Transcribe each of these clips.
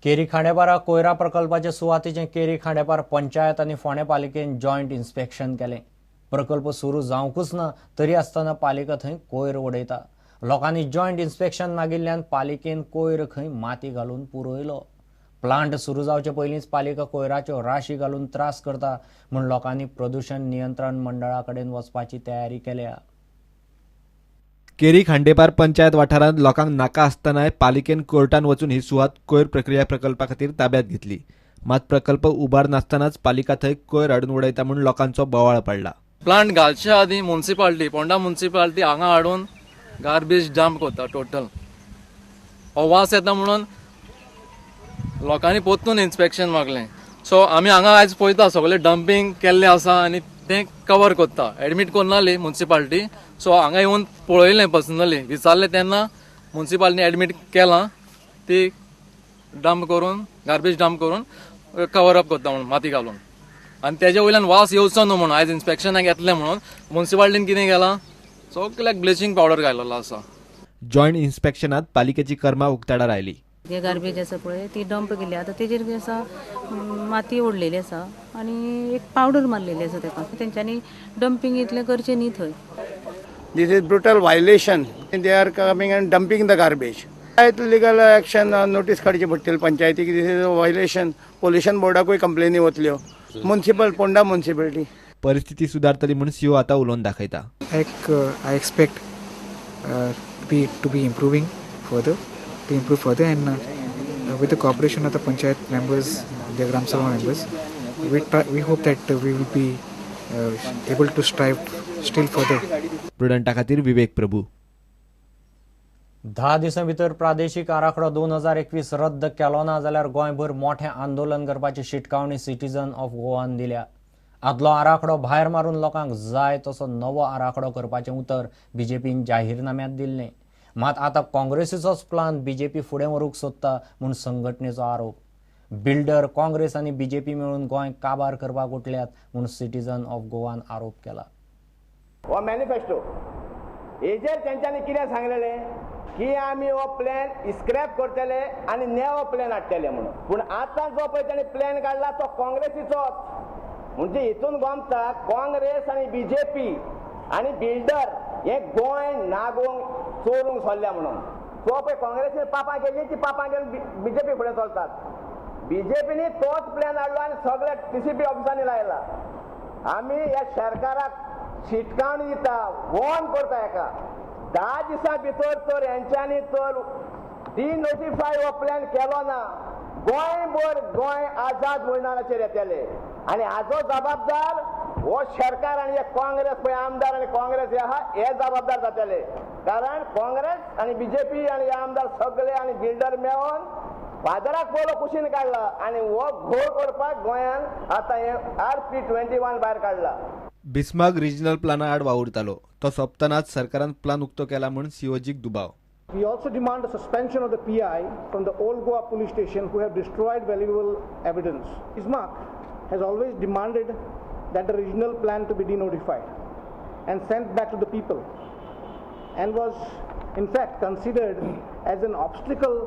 केरी खांडेपारा कोयरा प्रकल्पाचे सुवातेचें केरी खांडेपार पंचायत आनी फोंडें पालिकेन जॉयंट इन्स्पेक्शन केलें. प्रकल्प सुरू जावंकूच ना तरी आसतना पालिका थंय कोयर उडयता. लोकांनी जॉयंट इन्स्पेक्शन मागिल्ल्यान पालिकेन कोयर खंय माती घालून पुरयलो. प्लांट सुरू जावचे पयलींच पालिका कोयराच्यो राशी घालून त्रास करता म्हूण लोकांनी प्रदूशण नियंत्रण मंडळा कडेन वचपाची तयारी केल्या. केरी खांडेपार पंचायत वाठारांत लोकांक नाका आसतनाय पालिकेन कोर्टान वचून ही सुवात कोयर प्रक्रिया प्रकल्पा खातीर ताब्यात घेतली. मात प्रकल्प उबार नासतनाच पालिका थंय कोयर हाडून उडयता म्हूण लोकांचो बोवाळ पडला. प्लांट घालच्या आदीं मुन्सिपाल्टी, पोंडा मुन्सिपाल्टी हांगा हाडून गार्बेज डंप करता टोटल. हो वास येता म्हणून लोकांनी परतून इन्स्पेक्शन मागलें. सो आमी हांगा आयज पळयता, सगळें डंपींग केल्लें आसा आनी तें कवर करता. Admit Karnali municipality. सो हांगा येवन पळयलें, पर्सनली विचारलें तेन्ना मुन्सिपाल्टीन एडमीट केलां, ती डंप करून, गार्बेज डंप करून कवर अप करता म्हणून माती घालून. आनी तेजे वयल्यान वास येवचो न्हू म्हणून, आयज इन्स्पेक्शनाक येतलें म्हणून मुन्सिपाल्टीन कितें केलां, सगल्याक ब्लिचींग पावडर घातलेलो आसा. जॉयंट इन्स्पेक्शनात पालिकेची कर्मा उक्ताडार आयली. जे गार्बेज आसा पळय, ती डंप केली. आतां तेजेर कितें आसा, माती ओडलेली आसा आनी एक पावडर मारलेली आसा तेका. तेंच्यांनी डंपींग इतलें करचें न्ही थंय. This is brutal violation. They are coming and dumping the garbage. Legal action, notice काडची पडटली पंचायतीक. This is violation. Pollution बोर्डाकूय कंप्लेनी वतल्यो. Municipal, Ponda municipality. परिस्थिती सुदारतली म्हूण सीओ आतां उलोवन दाखयता. I expect be to be improving further, to improve further, and with the cooperation of the panchayat members, the Gram Sabha members, we hope that we will be able to strive still further. प्रुडंटा खातीर विवेक प्रभू. 10 दिसां भितर प्रादेशीक आराखडो 2021 रद्द केलो ना जाल्यार गोंयभर मोठें आंदोलन करपाची शिटकावणी सिटीजन ऑफ गोवान दिल्या. आदलो आराखडो भायर मारून लोकांक जाय तसो नवो आराखडो करपाचें उतर बीजेपीन जाहीरनाम्यांत दिल्लें. मात आतां काँग्रेसीचोच प्लान बीजेपी फुडें व्हरूंक सोदता म्हूण संघटनेचो आरोप. बिल्डर, काँग्रेस आनी बीजेपी मेळून गोंय काबार करपाक उठल्यात म्हूण सिटीजन ऑफ गोवान आरोप केला. हो मॅनिफेस्टो हेजेर तेंच्यांनी कितें सांगलेलें की आमी हो प्लॅन स्क्रॅप करतले आनी नवो प्लॅन हाडटले म्हणून. पूण आतां जो पळय ताणें प्लॅन काडला तो काँग्रेसीचोच. म्हणजे हितून गोमता काँग्रेस आनी बीजेपी आनी बिल्डर हे गोंय नागोवंक, चोरूंक सोदल्या म्हणून. तो पळय काँग्रेसीन पापां केली, ती पापां घेवन बीजेपी फुडें चलतात. बीजेपीनी तोच प्लॅन हाडलो आनी सगळ्या टीसीपी ऑफिसांनी लायला. आमी ह्या सरकाराक शिटकावणी दिता, वॉर्न करता हेका, 10 दिसां भितर तर हेंच्यांनी तर डिनोटिफाय हो प्लॅन केलो ना, गोंयभर गोंय आझाद मैदानाचेर येतले आनी हाजो जबाबदार हो सरकार आनी हे काँग्रेस पळय आमदार आनी काँग्रेस हे आहा, हे जबाबदार जातले. कारण काँग्रेस आनी बीजेपी आनी हे आमदार सगळे आनी बिल्डर मेळोन फादराक पयलो कुशीन काडला आनी हो घोळ करपाक गोंयान आतां हे आरपी 21 भायर काडला. बिस्मार्क रिजनल प्लाना आड वावुरतालो. तो सोंपतनाच सरकारान प्लान उक्तो केला म्हूण सीओजीक दुबाव. We also demand the suspension of the PI from the Old Goa police station who have destroyed valuable evidence. Bismarck has always demanded that the regional plan to be denotified and sent back to the people, and was in fact considered as an obstacle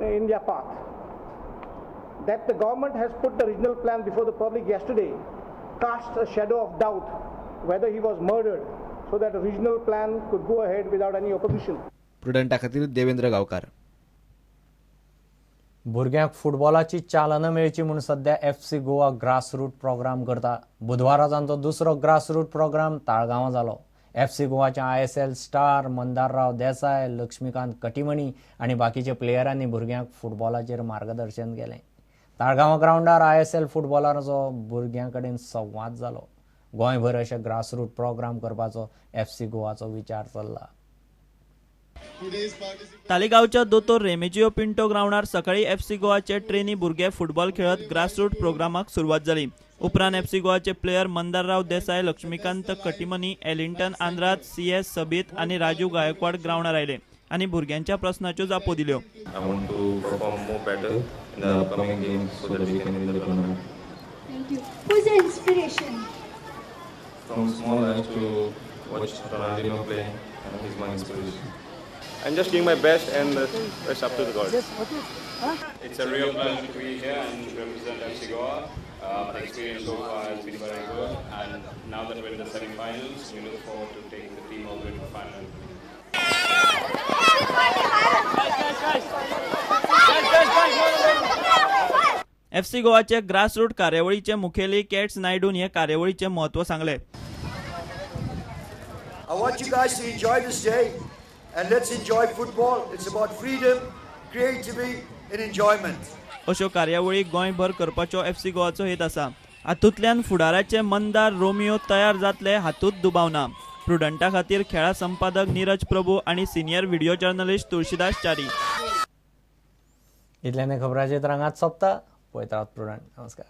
in their path. That the government has put the regional plan before the public yesterday casts a shadow of doubt whether he was murdered so that the regional plan could go ahead without any opposition. प्रुडंटा खातीर देवेंद्र गांवकार. भुरग्यांक फुटबॉलाची चालना मेळची म्हूण सध्या FC Goa grassroot programme करता. बुधवारा तांचो दुसरो ग्रासरूट प्रोग्राम ताळगांवां जालो. एफसी गोवाचे आयएसएल स्टार मंदारराव देसाय, लक्ष्मीकांत कटिमणी आनी बाकीच्या प्लेयरांनी भुरग्यांक फुटबॉलाचेर मार्गदर्शन केलें. ताळगांव ग्रावंडार आयएसएल फुटबॉलराचो भुरग्यां कडेन संवाद जालो. गोंयभर अशे ग्रासरूट प्रोग्राम करपाचो एफसी गोवाचो विचार चल्ला. तालिगांवच्या दोतोर रेमेजियो पिंटो ग्रावंडार सकाळी एफसी गोवाचे ट्रेनी भुरगे फुटबॉल खेळत ग्रासरूट प्रोग्रामाक सुरवात जाली. उपरांत एफसी गोवाचे player Mandarrao Desai, Laxmikant Kattimani, Elinton Andrade, C S Sabeeth आनी राजू गायकवाड ग्रावंडार आयले आनी भुरग्यांच्या प्रस्नाच्यो जापो दिल्यो. I want to perform more better in the upcoming games so that we can win the tournament. Thank you. Who's your inspiration? From small, I used to watch Ronaldinho play, and he's my inspiration. I'm just doing my best and the rest up to the God. It's a real pleasure to be here and represent FC Goa. The experience so far has been very good, and now that we're in the semi-finals, we look forward to taking the team all the way to the final. FC गोवाचे grassroot कार्यावळीचे मुखेली cats नायडून हे कार्यावळीचे म्हत्व सांगले. I want you guys to enjoy this day and let's enjoy football. It's about freedom, creativity and enjoyment. अश्यो कार्यावळी गोंयभर करपाचो FC गोवाचो हेत आसा. हातूंतल्यान फुडाराचे मंदार रोमियो तयार जातले हातूंत दुबाव ना. प्रुडंटा खातीर खेळा संपादक नीरज प्रभू आनी senior video journalist Tulsidas Chari. इतल्यान खबरांचे रंगात सोंपता. पळयत रावात प्रुडंट. नमस्कार.